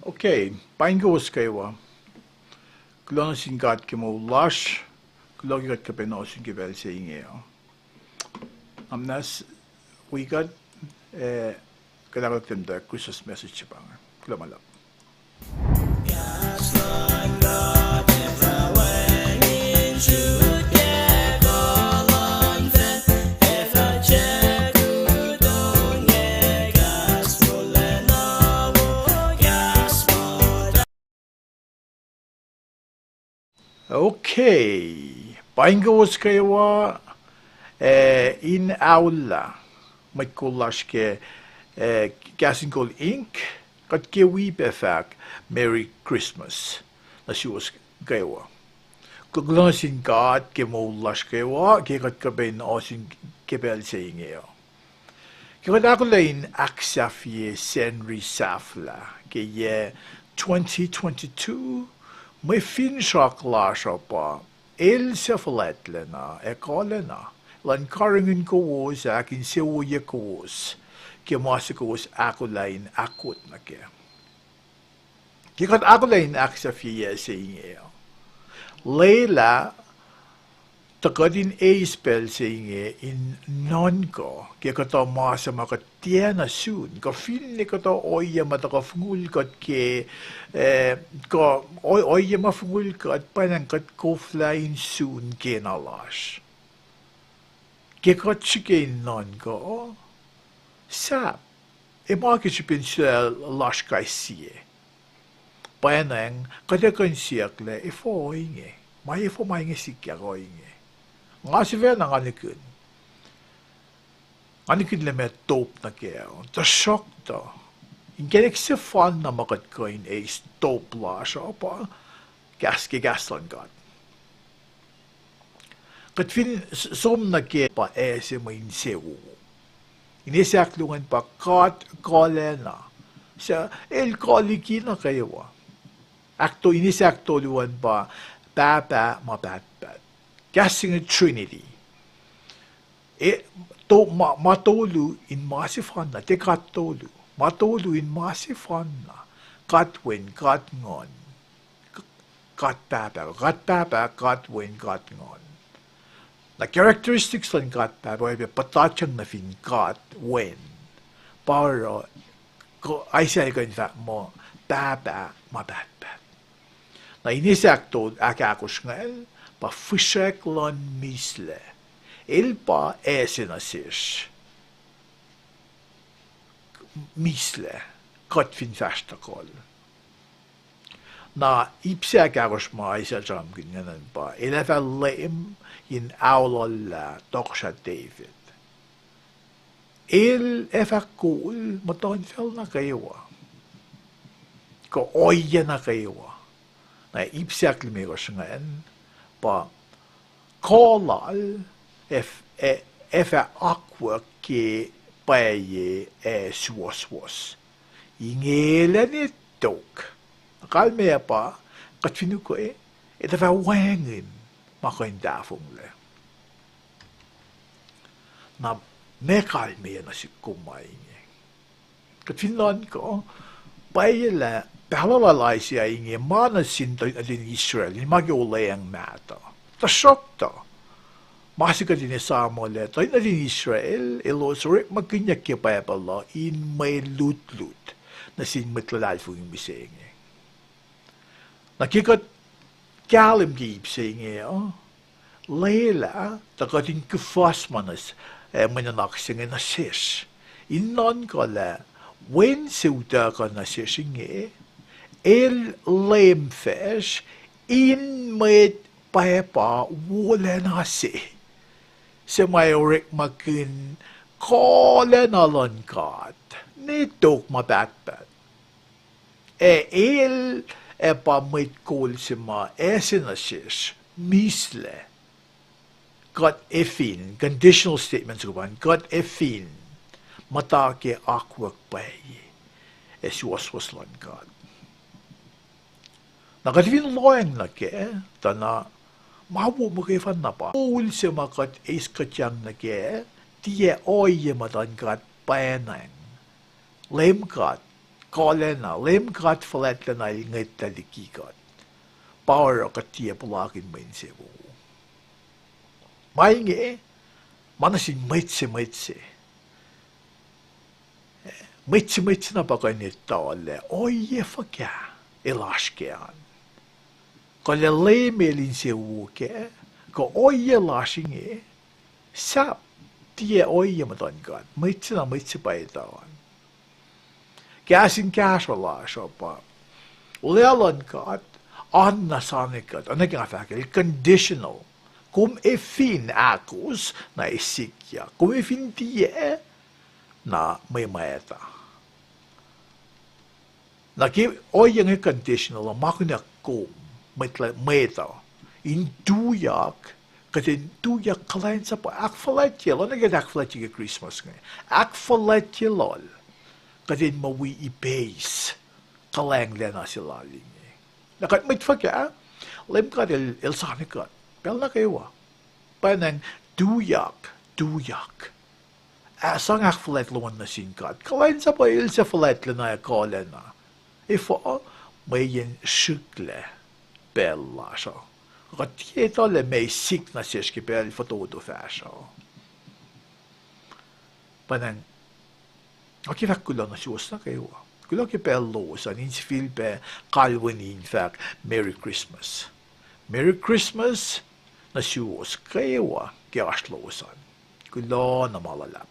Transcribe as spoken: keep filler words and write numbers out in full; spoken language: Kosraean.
Okay, paing kowos kwewa. Kuloh nuh sin God ke moul lasr, kuloh ke kuht kuh pac in ohsun ke pacl se inge uh. Nga muhnahs wi kuht, eh, kuht ahkolah kuht in tuh Christmas message se pa inge. Kuloh ma luhlahp. Okay. Paing kowos kwewa, eh, in aolla mwet kol lasr ke, eh, Kahs in Kol Inc, kuht ke wi pac fahk Merry Christmas nuh suwos kwewa. Kuh kuloh nuh sin God ke moul lasr kwewa, ke kuht kuh pac in ohsun ke pacl se inge uh. Ke kuht ahkolah in ahksahfye Sacnri sahflah ke yac twenty twenty-two, mwe finsrak lasr uh pa, El suc fuhlwactlacna ac kuhlacna, elan karihngihn kowos ac ahkinsewowoye kowos ke ma suc kowos ahkolah in ahkot nuh kac. Ke kuht ahkolah in ahksahfye yac se inge uh, lwelah tuh kuht in eis pacl se inge in nuhnkuh ke kuhtuh ma suc ma kuht tiacna sun, kuh finne kuhtuh ohiyac ma tuhkuh fongul kuht ke, eh, kuh o-, ohiyac ma fongul kuht, pwacnwacng kuht koflah in sun kena lasr. Ke kuht srihke in nuhnkuh, sahp, ac ma ke srihpen sulaclah lasr kais sie. Pwacnwacng kuht ac kuh in siyucklac, efuh ohinge? Ma efuh ma inge sikyak ohinge? Nga sifacna nga nihkihn. Nga nihkihn lah meac top nuh kac. Tuhsruhktuh, inkacnek sefanna ma kuht kuh in eis top lasr uh pa kahs ke kahs luhn God. Kuht fin s-, som nuh kac pa ase mwe insewowo. Ine se ahkluo ingacn pa God kuhlacna, suc El kuh liki nuh kwewa. Ahkto-, ine se ahktolu an pa Pahpah ma pahtpaht. Kahs se inge Trinity. E, to-, ma, ma tolu in ma sefanna, tiac God tolu. Ma tolu in ma sefanna. God Wen, God Nguhn. God Pahpah, God Pahpah, God Wen, God Nguhn. Na characteristics luhn God Pahpah, oacyacpac puhtatyang nuh fin God Wen. Pa oruh, Isaiah el kuh in fahk muh, Pahpah ma pahtpaht. Na ine se ahkto-, ahkahkosr ingacn, pa Fihsrack luhn Mislac. El pa ase nuh sesr. Mislac, kuht fin fahsr tohkohl. Na ip se ahkahkosr ma Isaiah el sramsramkihn ingacn pa, El ac fah Leum in aollah tohkohsrah David. El ac fah kol muhtuhnfacl nuh kwewa, kuh ohiyac nuh kwewa. Na ip se ahklimekohsr ingacn pa, kuh Lal ac f-, ac, ac fah akwuck ke pwacye ac suwohswohs. Inge lac ne tok. Kalmeyac pa, kuht fin ukwe, El ac fah wacngihn ma kuh in tahfonglac. Na meac kalmeyac nuh sihk kom ma inge? Kuht fin nuhnkuh, pwacye lah pahluh lal Isaiah inge ma nuh sin tuhlihk nuhtin Israel, in ma ke olweacng mahtuh. Tuhsruhktuh, ma se kuht in esamuhlac, tuhlihk nuhtin Israel elos orekmakihnyuck ke Bible uh in mwe lutlut nuh sin mwet luhlahlfongi mihsenge. Na ke kuht kahlwem ke ip se inge uh, lwelah tuh kuht in kuhfuhs ma nuh s-, eh, mwe nuhnak se inge nuh sesr, in nuhnkuh lah Wen se utuckuh nuh sesr inge, El Leum facsr in mwet pwapa wolacna se, suc ma orekmakihn kuhlacna luhn God ne tok ma pahtpaht. Ac El ac pa mwet kol se ma ase nuh sesr, mislac, kuht ac fin, conditional statement soko pa an, kuht ac fin muhta ke akwuck pwacye ac suwohswohs luhn God. Na kuht fin lohacng nuh kac, tuh na ma wo muhkwena pa moul se ma kuht eis kuhtyang nuh kac, tiac ohiyac muhtuhn God pwacnwacng. Leum God Kuhlacna, Leum God fuhlwactlacna El ngwetlah liki kuht. Pa oruh kuht tiac puhlakihn mwe insewowo. Ma inge, ma nuh sin mwet se mwet se. Mwet se mwet se na pa kuh in etuh lah ohiyac fuhkah el oasr kac an. Kuh lah Leum El insewowo kac, kuh ohiyac lasr inge, sahp tiac ohiyac muhtuhn God. Mwet se na mwet se pa etuh an. Kahs in kahsruh lasr uh pa, olwelah luhn God oan na sani kuht, oacna ke nga fahk el conditional. Kom ac fin ahkos na ac sikyak. Kom ac fin tiac, na mwe mwacta. Na ke ohiyac inge conditional uh, ma kunac kom, mwet, mwet uh, in tuyak, kuht in tuyak kuhlwacnsapuh, ahkfuhlwactye lal, oacna ke ahkfuhlwactye ke Christmas inge, ahkfuhlwactye lal, kuht in muh wi ipeis kuhlwacnglacna se lal inge. Na kuht mwet fuhkah, Leum God El, El sani kuht pacl nuh kwewa. Pwacnwacng tuyak, tuyak. Ah, sang ahkfuhlwact lom an nuh sin God. Kuhlwacnsapuh El suc fuhlwactlacna ac kuhlacna. Efuh? Mweyen srihklac pacl lasr uh. Kuht tiac etuh lah meac sik nuh sesr ke pacl fototo fahsruh. Pwacnwacng, nga ke fahk kuloh nuh suwos nuh kwewa. Kuloh ke pacl lowos an, in sifilpac kalweni in fahk Merry Christmas. Merry Christmas nuh suwos kwewa ke oasr lowos an. Kuloh na ma luhlahp.